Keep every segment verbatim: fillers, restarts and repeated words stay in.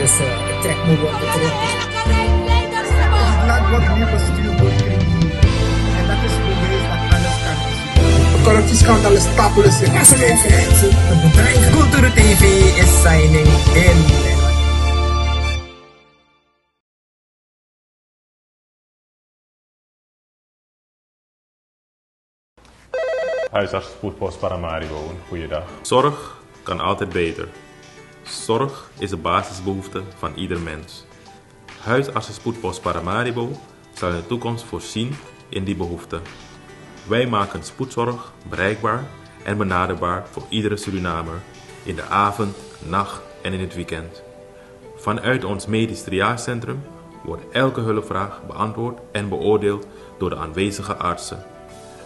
Dus, eh, ik trek mijn woorden terug. Het land wordt nu bestuurd door criminelen. En dat is bewijs dat alles kan gebeuren. Corruptieschandaal is stapelen. Culturu T V is signing in. Huisartspoedbos Paramaribo, een goede dag. Zorg kan altijd beter. Zorg is een basisbehoefte van ieder mens. Huisartsenspoedbos Paramaribo zal in de toekomst voorzien in die behoefte. Wij maken spoedzorg bereikbaar en benaderbaar voor iedere Surinamer in de avond, nacht en in het weekend. Vanuit ons medisch triagecentrum wordt elke hulpvraag beantwoord en beoordeeld door de aanwezige artsen.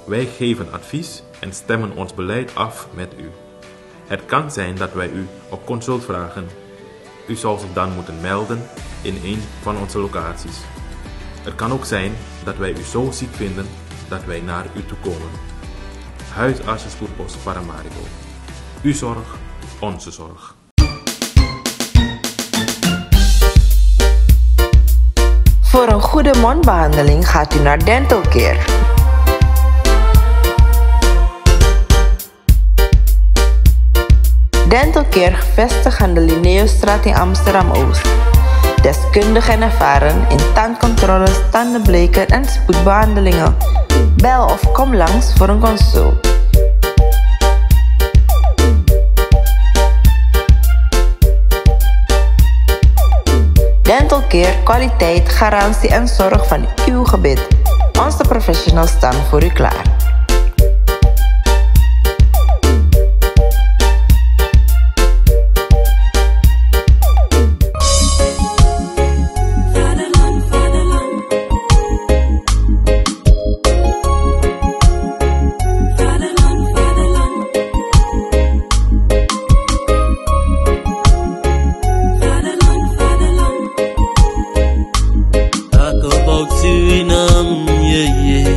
Wij geven advies en stemmen ons beleid af met u. Het kan zijn dat wij u op consult vragen. U zal zich dan moeten melden in een van onze locaties. Het kan ook zijn dat wij u zo ziek vinden dat wij naar u toe komen. Huisartsenspoedbos Paramaribo. Uw zorg, onze zorg. Voor een goede mondbehandeling gaat u naar Dental Care. Dental Care, gevestigd aan de Linnaeusstraat in Amsterdam-Oost. Deskundig en ervaren in tandcontroles, tandenbleken en spoedbehandelingen. Bel of kom langs voor een consult. Dental Care, kwaliteit, garantie en zorg van uw gebit. Onze professionals staan voor u klaar. Talk about Suriname, yeah, yeah,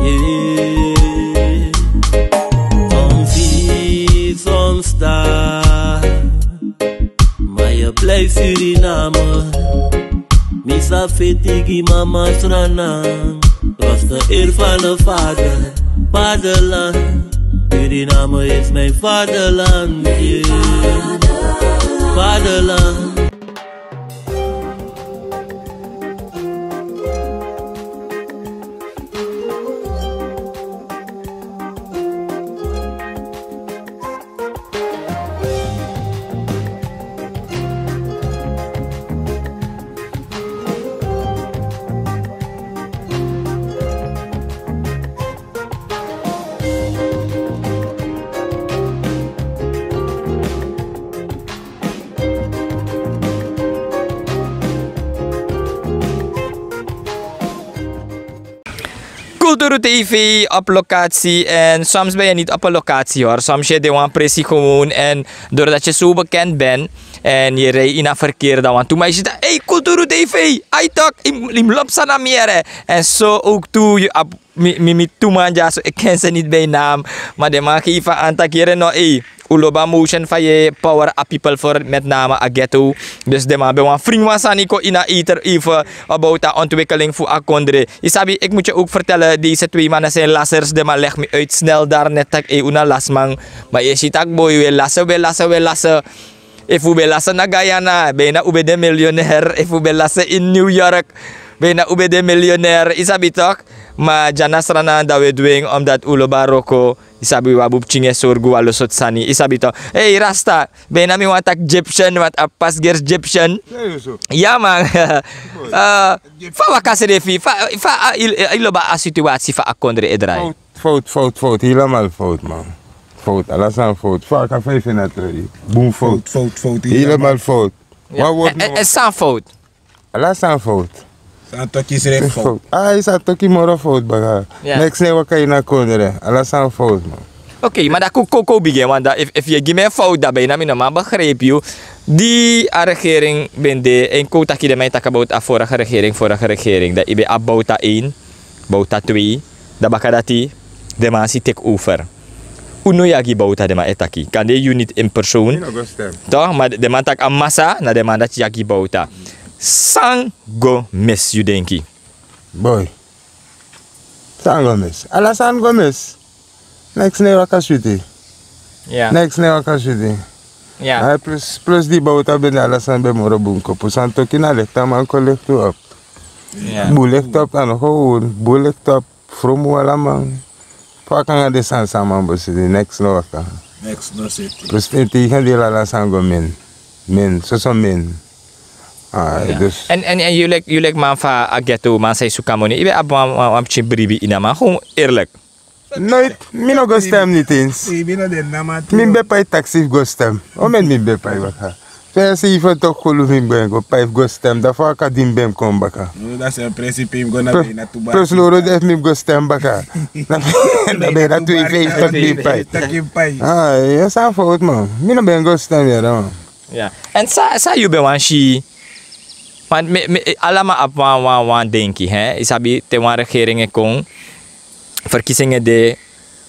yeah. Soms zie, soms daar. Maar je blijft Suriname. Misa fitigi mama Sranan. Was de eer van de vader, vaderland. Suriname is mijn vaderland, yeah. Vaderland. Culturu T V op locatie. En soms ben je niet op een locatie, hoor. Soms je de wan presi gewoon. En doordat je zo bekend bent en je rijdt in een verkeer, dan want toen maar je ziet, hey, Culturu T V, I talk, im lop sana miere. En zo ook toe, je ab- mi, mi, mi tu man dyaso, ik ken ze niet bij naam. Maar de man geef aan taki yere no, ey, un lobi a motion fa yu e power a people for met name a ghetto. Dus de man ben wan fring wan sani kon ini a eter even about a ontwikkeling fu a kondre. Yu sabi, ik moet je ook vertellen, deze twee mannen zijn lassers. De man leg mi uit snel daar net taki, ey, un na lasman. Maar yu e si taki boi, we lassen, we lassen, we lassen. Efu un ben lasi na Guyana, bijna un ben de miljonair. Efu un ben lasi in New York, bijna un ben de miljonair. Yu sabi toch? Ma dya na Sranan dan un e dwingi, omdat un lobi a wroko. Yu sabi, wi abi un pikin e sorgu, wan lo sortu sani. Yu sabi toch? Hey, Rasta, bijna mi wani taki Egyptian, want a pasi gersi Egyptian. Ya, man. Eh, fa waka srefi, fa, fa, ah, yu, yu lobi a situatie fa a kondre e drai. Fout, fout, fout, fout. Helemaal fout, man. Fout, ala sani fout. Fa a kan feifi na trei. Bun fout. Fout, fout, fout. Helemaal fout. Ya. Wan word no. En, en san fout? Ala sani fout. San toki srefi fout. Ah, yu sa toki moro fout, baka. Ya. Niks no e waka ini a kondre. Ala sani fout, man. Oké, ma dan kon, kon, kon bigin, want dan efu, efu yu e gi mi en fout, dan bijna mi no man begrijp yu. Di a regering ben de, en kon taki den man e taki about a vorige regering, vorige regering. Dan yu ben abi Bouta één, Bouta twee, dan baka dati den man si take over. Unu yagi bowta, den man e taki. Kande yu niti en person. Toch, ma den man taki a masa na den man dati yagi bowta. San go mis, yu denki? Boy. San go mis? Ala san go mis. Neks no e waka switi. Neks no e waka switi. Plus, plus di bowta ben de, ala san ben moro bun kopu. San toki na lekta man kon lektu op. Bun lektu op, a no go un. Bun lektu op. Fromu ala man. Fa a kan nanga den sani san man bo seti, neks no waka. Neks no seti. Plus ten tegen di ala san go min. Min, soso min. Ah, dus. En, en, en yu leki, yu leki man fu a ghetto, man san e suku a moni. Yu ben abi wan, wan, wan pikin bribi ini a man. Gewoon eerlijk. Nooit, mi no go stem niet eens. Mi ben pai taxi fu go stem. O men mi ben pai baka. Fesi fu tok kulu mi ben go pai fu go stem. Da fa a kan di mi ben kon baka. No, dati a presi pe mi go na. Plus no, dati mi go stem baka. Na ben na tu ife tok mi pai. Ah, ya san fout man. Mi no ben go stem ya dan. Ya. En san, san yu ben wani si. Want mi, mi, ala man abi wan, wan, wan denki, hè. Yu sabi te wan regering e kon. Verkiezingen de,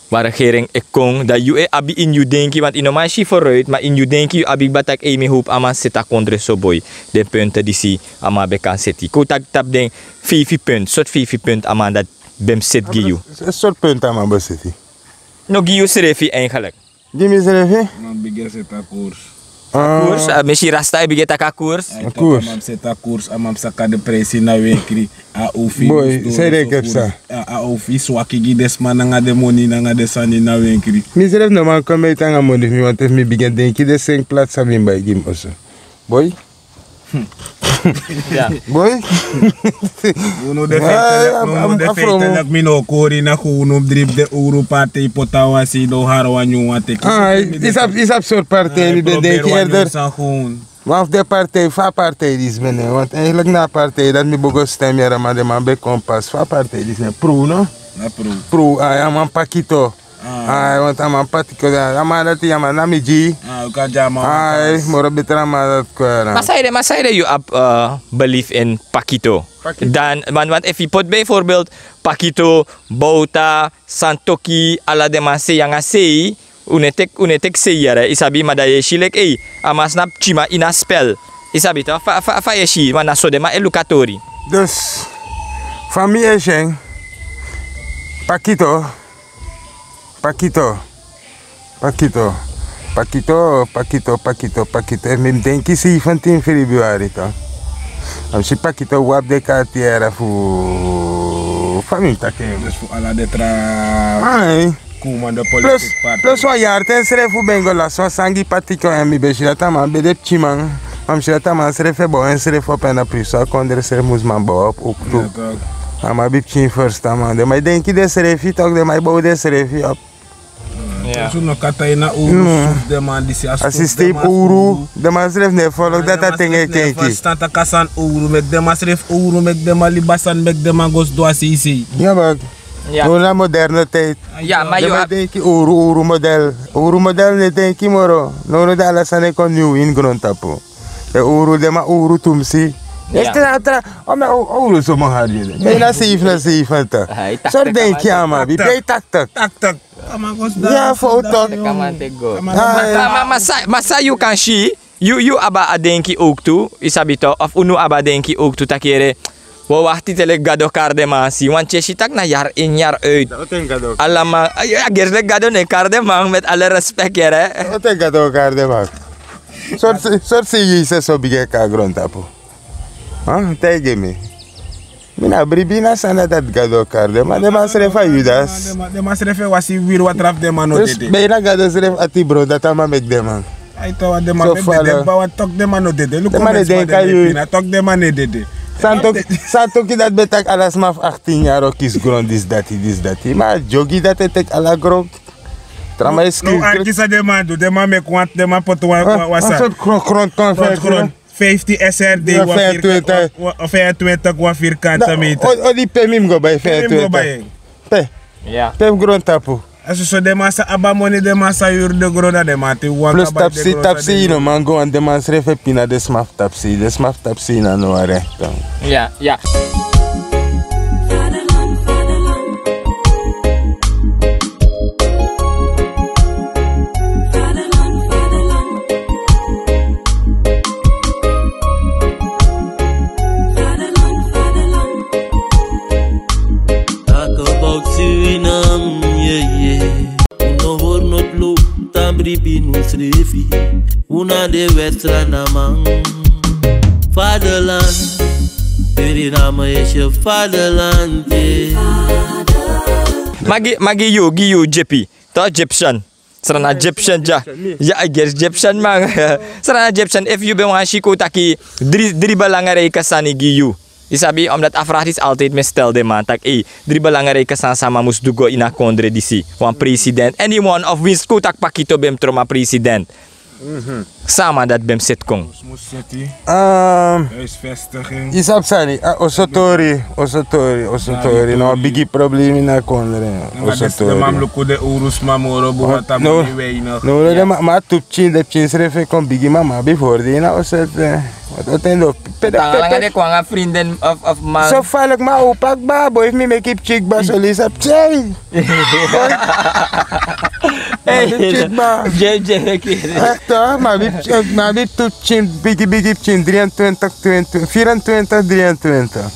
wan regering e kon, dan yu e abi ini yu denki, want yu no man si vooruit, ma ini yu denki yu abi kba taki ei, mi howpu a man seti a kondre so boi. Den punten disi a man ben kan seti. Kon taki tapu den feifi punt, sortu feifi punt a man dati ben seti gi yu. Sortu punt a man ben seti? No, gi yu srefi eigenlijk. Gi mi srefi? Man bigin seti a koers. A koers, a mesi rasta e bigin taki a koers. A koers. A man seti a koers, a man saka den prijsi na wenkri. A ofi. Boy, sai den kepsa. A ofi swaki gi den sma nanga den moni nanga den sani na wenkri. Mi srefi no man kon miti nanga moni fu mi, want efu mi bigin denki den sengplati san mi bai gi mi oso. Boy. Ya. Boy. Unu de feitelijk, unu de feitelijk, mi no kori na gewoon unu dribi den owru partij poti a wan sidon, hari wan nyun wan teki. Ah, i sabi, i sabi sortu partij mi ben denki eerder. Wan fu den partij, fa partij disi ben de, want eigenlijk na a partij dati mi bo go stem yere, ma den man ben kon pas, fa partij disi ben de, Pro, no? Na Pro. Pro, ah, ya man Pakito. Ah, want a man Pakito, a man dati, a man na mi gi. Ah, moro betre a man dati kon. Ma saide, ma saide yu abi, eh, belief in Pakito. Pakito. Dan, want, want efu yu poti bijvoorbeeld Pakito, Bouta, Santoki, ala den man sei anga sei, un no e teki, un no e teki sei yere, yu sabi, ma dan yu e si leki, ei, a man na pikinman ini a spel. Yu sabi toch, fa, fa, fa yu e si, want na so den man e luku a tori. Dus, fa mi e si en, Pakito, Pakito, Pakito, Pakito, Pakito, Pakito, Pakito. Efu mi denki zeventien februari toch. A mi si Pakito abi den kartier fu, fa mi taki en. Dus fu ala den tra. Ai. Koeman de politiek partij. Plus wan yari ten srefi un ben go lasi wan sani gi Pakito, èn mi ben si dati a man ben de pikinman. Ma mi si dati a man srefi e bow ensrefi op, èn a prisi a kondre srefi mus man bow op ook tu. A man abi pikin first, a man. Den man e denki densrefi toch, den man e bow densrefi op. Ya. So no kata ini a owru, den man disi a systeem owru, den man srefi no e follow dati a ten e kenki. Santa kasan owru, meki den man srefi owru, meki den man libi a sani, meki den man go sidon a seisei. Ya, baka. Ya. No, na moderne tijd. Ya, ma yu abi denki owru, owru model. Owru model no e denki moro. No, no, den ala sani e kon nyun ini grontapu. E owru, den man owru tumsi. Ya. Estra, tra, o mi owru so man hari. Bijna zeven na zeventig. Sortu denki a man abi, bijna tachtig. Tachtig. Ya, foto. Ma, ma, ma san, ma san yu kan si, yu, yu abi a denki ook tu, yu sabi toch, of unu abi a denki ook tu, taki yere, wi o wakti te leki Gado kari den man si, want yu e si taki na yari in, yari uit. Ala man, a gersi leki Gado no e kari den man, met alle respect yere. Sortu sei Yesus so bigin e kon na grontapu. Ha, taigi mi. Mi na bribi na sani dati Gado kari den man, den man srefi a Judas. Den man, den man srefi e wasi wiri watra fu den man no dede. Bijna Gado srefi ati bron dati a man meki den man. Ai, toch, den man meki den man, tok den man no dede. Luku den man no e denki a yu. Tok den man no e dede. Santoki, Santoki dati ben taki ala sma fu achttien yari o kisi gron, disi dati, disi dati. Ma a dyogi dati e teki ala gron. Tra man e skil. No, arki san den man du, den man meki wan, den man poti wan, wan, wan sortu gron, gron, gron. Vijftien S R D, wan vierkant, vijfentwintig, wan vierkante meter. O, o di pe mi mus go bai vijfentwintig? Pe mi mus go bai en? Pe? Ya. Pe fu grontapu? A soso den man sa abi a moni, den man sa yuru den gron, dan den man te wan. Plus kan bai den gron, tapusei, tapusei yu no man go, want den man srefi e pina den sma fu tapusei, den sma fu tapusei na no wari. Ya, ya. Refi, una de wet Srandaman. Vaderland, Suriname is je vaderland, yeah. Magi, magi yu, gi yu, J P. To Egyptian. Srana Egyptian, ja. Ja, I guess Egyptian, man. Srana Egyptian, if yu ben wan siku taki dri, dri belangrijke sani gi yu. Yu sabi, omdat a vraag is altijd mi stel den man taki, ei, dri belangrijke sani san man mus du go ini a kondre disi. Wan president. Anyone of winsi kon taki Pakito ben mus tron a president. San a man dati ben mus seti kon. Huisvestiging. Yu sabi sani, a osotori, osotori, osotori. Na wan bigi problema ini a kondre. Osotori. Den man mus luku den uru sma moro bun, want a moni weinig. No, no, den man, ma tu pikin, den pikin srefi e kon bigi, ma a man abi fu hori den ini a oso ete. Wat o ten do, pede, pede. Langa den kon nanga vrienden of, of man. So fa leki ma a o pak kba, boi, efu mi meki pikin kba, so leki sa pikin. Ei, mi abi pikin kba. Jei, jei, meki. Echt, hoor, ma mi abi pikin, ma mi abi tu pikin, bigi, bigi pikin, drieëntwintig, tweeëntwintig, vierentwintig, drieëntwintig.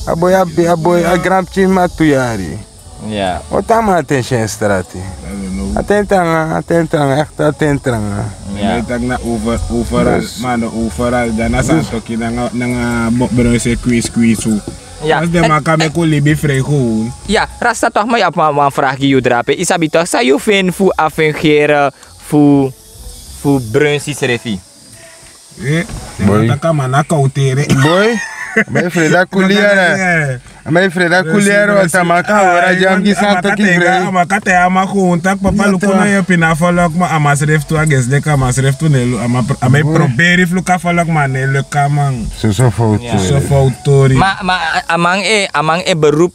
A boi abi, a boi, a granpikin mus tu yari. Ya. O tan man attention strati. Attention, attention, echt attention. Ya. Mi taki na over, overal, man, overal. Dan na san toki nanga, nanga bo-, bron se kwi, kwi su. Ya. Als den man kan meki un libi vrij gewoon. Ya, Rasta, toch, ma yu abi wan, wan vraag gi yu drape. Yu sabi toch san yu feni fu a fungeren fu, fu Brunsi srefi? Eh, boi. Taki a man na kawtere. Boi, a man e frede a kuliere. A man e frede a kuliere, want a man kan hori a dyam gi san toki vrij. A man kan taigi a man gewoon taki papa luku na yepi na folok, ma a man srefi tu, a gesi leki a man srefi tu no e luku, a man e proberi fu luku a folok, ma no e luku a man. Soso fowtu tori. Soso fowtu tori. Ma, ma a, a man e, a man e beroep,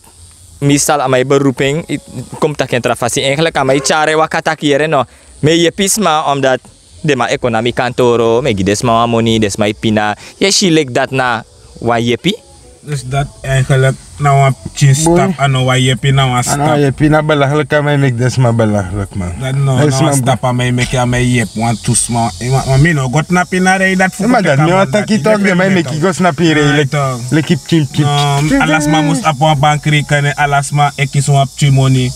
meestal a man e beroep en, i, kon mi taki en tra fasi, eigenlijk a man e tyari en waka taki yere no. Mi e yepi sma, omdat den man e kon na mi kantoro, mi e gi den sma wan moni, den sma e pina. Yu e si leki dati na wan yepi? Dus dati eigenlijk na wan pikin stap, a no wan yepi, na wan stap. A no wan yepi, na belachelijk a man e meki den sma belachelijk, man. Dati no, na wan stap a man e meki, a man e yepi wantu sma. Ma, ma mi no go tnapu ini a rij dati fu. Ma dati mi wani taki toch, den man e meki go tnapu ini a rij, leki, leki pikin, pikin. No, ala sma mus abi wan bankrekening, ala sma e kisi wan pikin moni.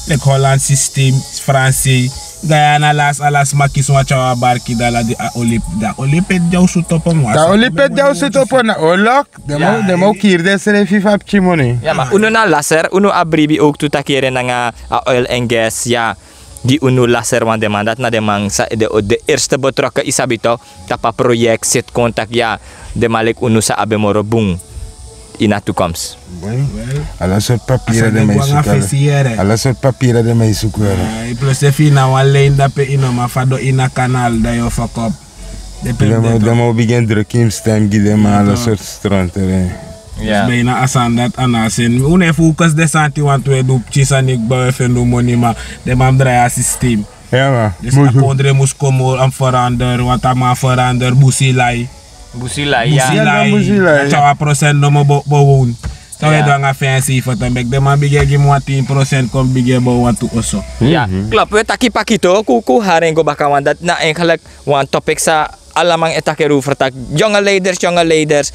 Leki Holland systeem, Fransi. Guyana lasi, ala sma kisi wan tyari wan barki, dan ala di a oli, dan a oli pe di a o sutu opo. Dan a oli pe di a o sutu opo na olok. Den man, den man o kiri densrefi fu a pikin moni. Ya, ma unu na laser, unu abi bribi ook tu taki yere nanga a oil en gas, ya. Di unu laser, want den man dati na den man sa, de, de eerste betrokken, yu sabi toch, tapu a project, seti kon taki ya, den man leki unu sa abi moro bun ini a toekomst. Ala sortu papira den man e suku. Ala sortu papira den man e suku. Plus efu yu na wan lijn dape, yu no man fadon ini a kanal, dan yu o fuck up. Den man o bigin druk yu stem gi den man, ala sortu stronte. Dus bijna a sani dati a no a seni. Un no e focus den sani, wantu e du pikin sani kba, e feni moni, ma den man mus drai a systeem. Dus a kondre mus kon moro a mus verander, want a man verander, busi lai. Busi lai, ya. Busi lai. Tyari wan procent nomo bo, bo woon. San un e du nanga fensi foto, meki den man bigin gi mi wan tin procent, kon bigin bow wantu oso. Ya, klopt. We taki Pakito, kon, kon hari en go baka, want dati na eigenlijk wan topic san ala man e taki erover taki, jonge leiders, jonge leiders.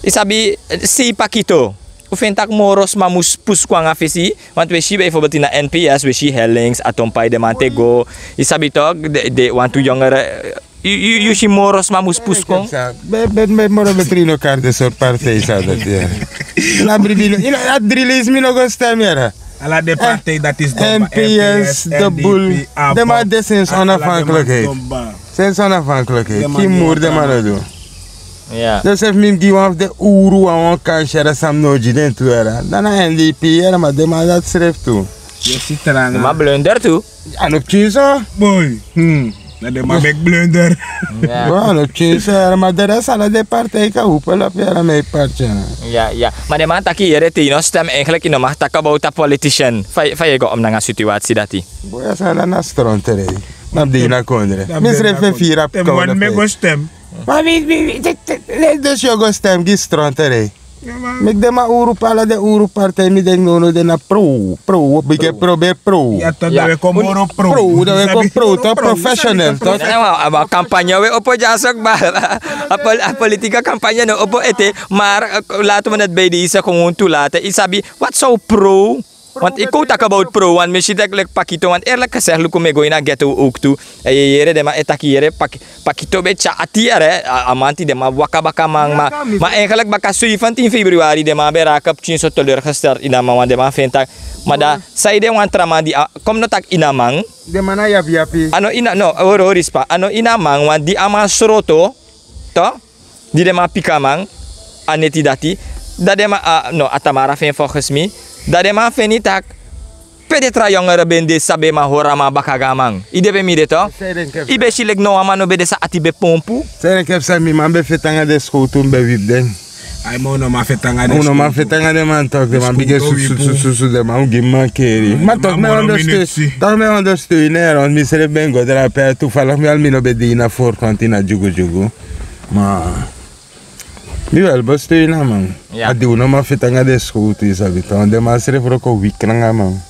Yu sabi, sei Pakito. Un feni taki moro sma mus pusu kon nanga fesi, want we si bijvoorbeeld ini a N P S, we si Hellings, Atompai, den man te go. Yu sabi toch, den, den wantu jongere, yu, yu, yu si moro sma mus pusu kon. Ben, ben, ben, moro ben trin no kari den sortu partij san dati, ya. Na bribi no, yu no, a dri leisi mi no go stem, ya. Ala den partij dati is domba. N P S, de Boel, den man de sinds onafhankelijkheid. Sinds onafhankelijkheid. Kin muru den man no du. Ya. Dus efu mi gi wan fu den uru wan, wan kansi, san mi no gi den tu, ya. Dan na N D P, ya, ma den man dati srefi tu. Yu e si tranga. Den man blunder tu. A no pikin so. Boi. Hmm. Na den man meki blunder. Ya. Boi, a no pikin so, ya, ma de rest ala den partij kan opo lapu, ya, mi e partij. Ya, ya. Ma den man taki yere te yu no stem, eigenlijk yu no mag taki about a politician. Fa, fa yu e go om nanga situatie dati? Boi, a sani dati na stronterij. Na den ini a kondre. Mi srefi e firi a kondre. Ma mi, mi, mi, te, te, te, dus yu o go stem gi stronterij. Meki den man uru, ala den uru partij, mi denki nownow den na pro, pro, bigin proberi pro. Ya, toch, dan we kon moro pro. Pro, dan we kon pro, toch, professional, toch? Ya, ma, ma campagne we opo dyaso kba. A pol-, a politieke campagne no opo ete, maar, eh, laten we het bij deze gewoon toelaten. Yu sabi, wat zou pro Want ik kon taki about pro, want mi si taki leki Pakito, want eerlijk gezegd luku mi e go ini a ghetto ook tu. En yu e yere den man e taki yere Pakito ben tyari ati yere, a man di den man waka baka man, ma eigenlijk baka zeventien februari den man ben raak pikinso teleurgesteld ini a man, want den man feni taki, ma dan san ede wan tra man di a, kon no taki ini a man. Den man na yapiyapi. A no ini a, no, hori hori spa, a no ini a man, want di a man sroto, to, di den man piki a man, a neti dati, dan den man, a, no, a tamara feni volgens mi, dan den man feni taki pe den tra yongere ben de san ben man hori a man baka go a man. Yu de pe mi de to? Yu ben si leki no wan man no ben de san ati ben pompu. San yu denki efu san mi man ben feti nanga den skowtu, mi ben wipi den. Ai, ma un no man feti nanga den man tok, den man bigin susu susu susu, den man gi mi mankeri. Ma tok mi e ondersteun, tok mi e ondersteun, ne, want mi srefi ben go drape, toevallig mi al mi no ben de ini a voorkant ini a dyugudyugu. Ma mi wel besteun a man. A di un no man feti nanga den skowtu, yu sabi, want den man srefi wroko wiki nanga man.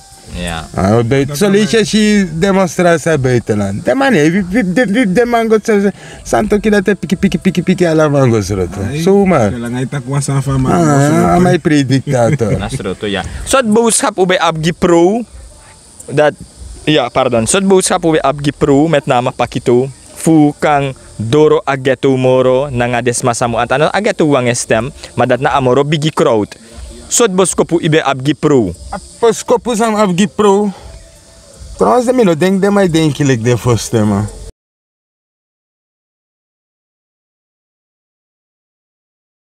A no buiten, so leisi e si demonstrasi a buitenland, den man e wipi wipi den man go srefi. Santoki dati e piki piki piki piki ala man go sroto. Soma. A man e prediktator. Na sroto, ya. Sortu boodschap un ben abi gi pro, dat, ya, pardon, sortu boodschap un ben abi gi pro, met name Pakito, fu kan doro a ghetto moro nanga den sma san mu anti, a no a ghetto wanga stem, ma dati na a moro bigi crowd. Sortu boskopu yu ben abi gi pro? A boskopu san mi abi gi pro. Trouwens den mi no denki den man e denki leki den fosten man.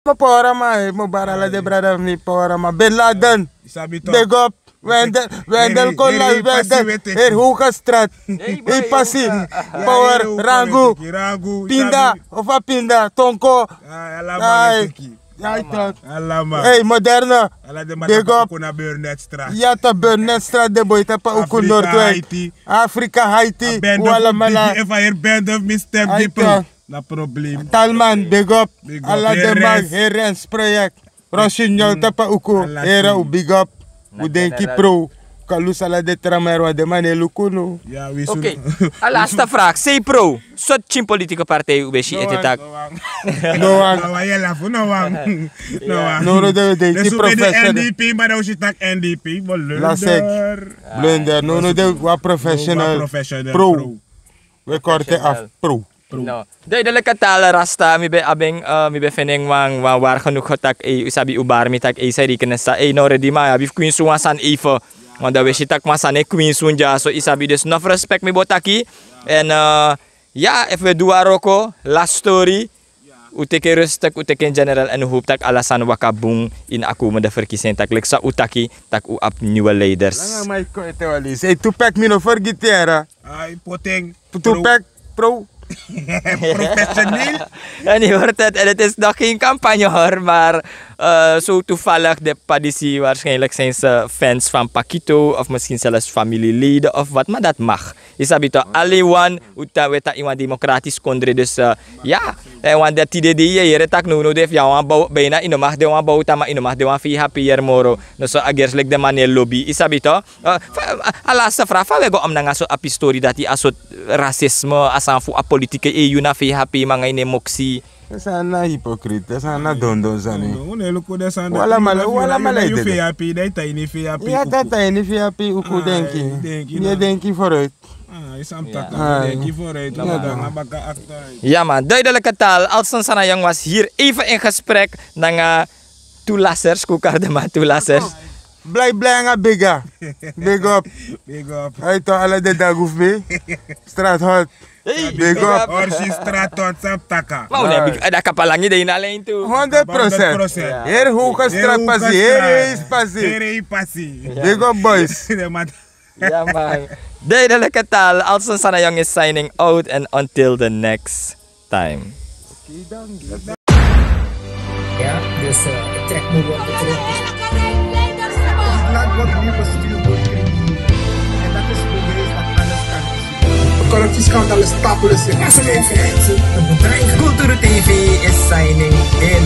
Mi pawara man, mi bari ala den brada fu mi pawara man. Bin Laden, big up. Wendel, Wendel kon lasi, Wendel. Heri Hoge Straat. Hei pasi. Power, Rangu, Pinda, ofu a Pinda, Tonko. Ai, ai, tok. Hei, Moderne, big up. Ya, to Burnett Straat, den boi tapu a uku Noordwijk. Afrika, Haiti, un alamala. Efu a heri bende fu mi stem, ai, tok. Na problem. Talman, big up. Ala den man, heri Rens Project. Rosinyo tapu a uku, heri un big up. Un denki pro. Kan lusu ala den tra man, want den man no e luku unu. Oké, a laatste vraag. Sei pro, sortu politieke partij un ben si ete taki? No wan. No wan. No wan. No, no, den, den, den professional. N D P, ma dan un si taki N D P, blunder. Lasek, blunder. No, no, den wan professional. Pro. We korte af, pro. No. Duidelijke taal, Rasta. Mi ben abi en, eh, mi ben feni en wan, wan waar genoeg taki, ei, yu sabi, un bari mi taki, ei, san yu rekenen san, ei, no, ready, ma yu abi fu kwinsi wan sani even. Want dan un e si taki wan sani e kwinsi wan dya, so yu sabi, dus nof respect mi bo taki. En, eh, ya, efu un e du wan wroko, last story. Un teki en rustig, un teki en general, en un hoop taki ala sani waka bun ini a komende verkiezing, taki leki san un taki, taki un abi nieuwe leiders. Langa man, yu kon ete wan leisi. Ei, Tupac, mi no fergiti, yere. Ai, poti en. Tupac, pro. Professioneel. En u hoort het, en het is nog geen campagne hoor, maar, eh, zo toevallig de papa disi, waarschijnlijk zijn ze fans van Pakito of misschien zelfs familieleden of wat, maar dat mag. Yu sabi toch, aliwan un tan, we tan ini wan democratisch kondre, dus, eh, ya, eh, want dati de, yu e yere taki now, now de, efu yu abi wan bou, bijna yu no mag de wan bouta, ma yu no mag de wan V H P'er moro. No, so a gersi leki den man e lobi, yu sabi toch. Eh, fa, a, a laatste vraag, fa un e go om nanga so a pistori dati, a sortu racisme, a sani fu a politiki, eh, yu na V H P, manga yu no e moksi. Den sani na hypocrite, den sani na dondon sani. No, no, un no e luku den sani dati. Wala male, wala male. Yu V H P, dan yu tan ini V H P. Ya, uku. Dan tan ini V H P, uku, ah, denki. Denki, yu no e denki vooruit. Ah, yu sabi taki, ai, denki vooruit. Ya. Nanga baka achteruit. Ja man, Duidelijke Taal, Alson Sanayong was hier even in gesprek nanga Toelasers, Koekardeman Toelasers. Blij, blij nanga Bigga. Big up. Big up. Hey, to ala den dagu fu mi. Straat hot. Hey, big up. Orsi Straat hot, san taki. Ma un no e big, eh, dan Kapalangi de ini a lijn tu. Honderd procent. Heri Hoge Straat pasi, heri East pasi. Heri East pasi. Big up, boys. Ja, man. Duidelijke Taal, Alson Sanayong is signing out and until the next time. Ja, dus, eh, het trekt me wel betrokken. Laat wat meer bestuur wordt. En dat is bewijs dat alles kan. Corruptieschandaal is stapelen. Cultuur T V is signing in.